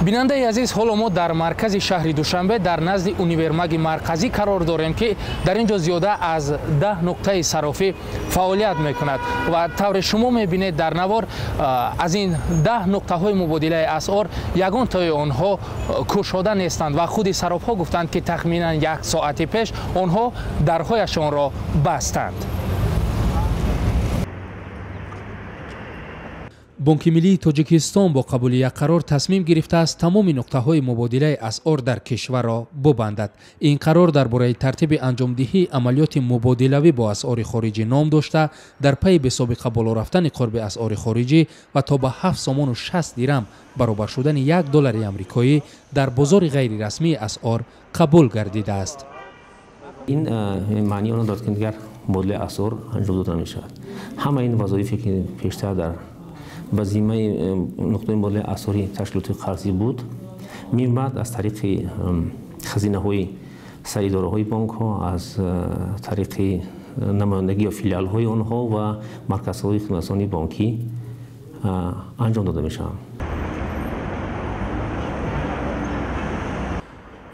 Бинандаи азиз, ҳоло мо дар маркази шаҳри Душанбе дар назди универмаги марказӣ қарор дорем, ки дар ин ҷо зиёда аз 10 нуқтаи сарофӣ фаъолият мекунад ва тавре шумо мебинед дар навор, аз ин 10 нуқтаҳои мубодилаи асъор ягон тои онҳо кушода нестанд ва худи сарофҳо гуфтанд, ки тахминан як соати пеш онҳо дарҳояшонро бастанд. Бонки миллии Тоҷикистон бо қабули як қарор тасмим гирифтааст тамоми нуқтаҳои мубодилаи асъор дар кишварро бубандад. Ин қарор дар бораи тартиби анҷомдиҳии амалиёти мубодилавӣ бо асъори хориҷӣ ном дошта, дар пайи бесобиқа боло рафтани қурби асъори хориҷӣ ва то ба 7 сомону 60 дирам баробар шудани 1 доллари амрикоӣ дар бозори ғайрирасмии асъор қабул гардидааст. Ин маънии онро дорад, ки дигар мубодилаи асъор анҷом дода намешавад. Ҳама ин вазоифе, ки пештар дар ба зиммаи нуқтаи мубодилаи асъори ташкилоти қарзӣ буд, минбаъд аз тариқи хазинаҳои саридораҳои бонкҳо, аз тариқи намояндагӣ ё филиалҳои онҳо ва марказҳои хизматрасонии бонкӣ анҷом дода мешаванд.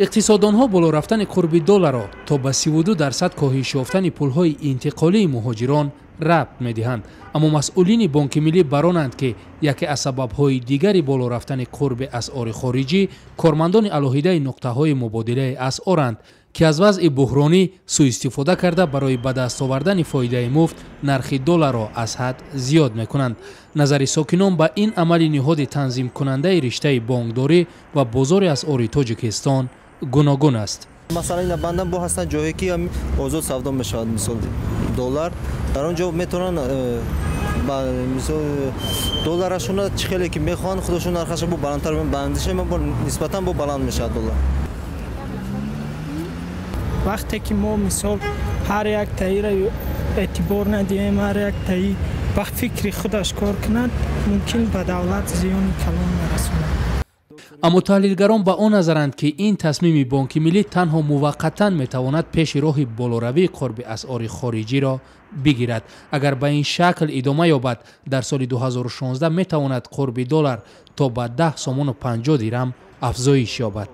Иқтисоддонҳо боло рафтани қурби долларро то ба 32% коҳиш ёфтани пулҳои интиқолии муҳоҷирон рабт медиҳанд, аммо масъулини Бонки миллӣ баронанд, ки яке аз сабабҳои дигари боло рафтани қурби асъори хориҷӣ кормандони алоҳидаи нуқтаҳои мубодилаи асъоранд, ки аз вазъи буҳронӣ сӯистифода карда барои ба даст овардани фоидаи муфт нархи долларро аз ҳад зиёд мекунанд. Назари сокинон ба ин амали ниҳоди танзимкунандаи риштаи бонкдорӣ ва бозори асъори Тоҷикистон гуногун аст. Масалан, ина бандан бо ҳастанд ҷое, ки озод савдо мешавад, мисол доллар, дар он ҷо метавонанд мисол долларашонро чӣ хеле ки мехоҳанд, худашон нархаша бо баландтар бандиша, нисбатан бо баланд мешавад доллар. Вақте ки мо мисол ҳар як таиро эътибор надиҳем, ҳар як таи ба фикри худаш кор кунад, мумкин ба давлат зиёни калон нарасонад. Аммо таҳлилгарон ба он назаранд, ки ин тасмими Бонки миллӣ танҳо муваққатан метавонад пеши роҳи болоравии қурби асъори хориҷиро бигирад. Агар ба ин шакл идома ёбад, дар соли 2016 метавонад қурби доллар то ба 10 сомону 50 дирам афзоиш ёбад.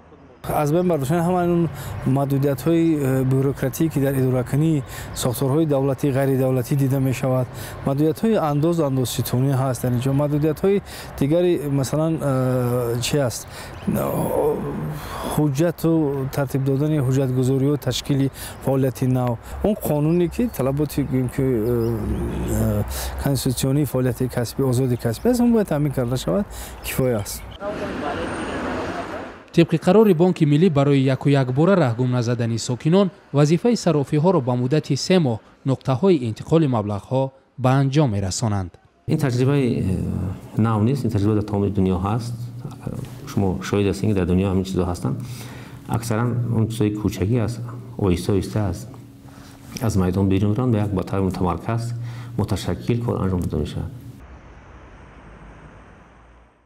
Аз байн бардоштани ҳамаи он маҳдудиятҳои бюрократӣ, ки дар идоракунии сохторҳои давлатӣ, ғайридавлатӣ дида мешавад, маҳдудиятҳои андоз, андозситонӣ ҳаст дар инҷо, маҳдудиятҳои дигари, масалан, чи аст, ҳуҷҷату тартиб додани ҳуҷҷатгузориҳо, ташкили фаъолияти нав, он қонуне, ки талаботи конститутсионии фаъолияти касбӣ, озоди касбӣ аст, он бояд таъмин карда шавад, кифоя аст. Тибқи қарори Бонки миллӣ, барои яку якбора раҳгум назадани сокинон вазифаи сарофиҳоро ба муддати 3 моҳ нуқтаҳои интиқоли маблағҳо ба анҷом мерасонанд. Ин таҷрибаи нав нест, ин таҷриба дар тамоми дунё ҳаст. Шумо шоҳид ҳастед, ки дар дунё ҳамин чизҳо ҳастанд. Аксаран он чизҳои кӯчагӣ аст, оҳиста оҳиста аз майдон берун мераванд, ба як ба таври мутамарказ, муташаккил кор анҷом дода мешавад.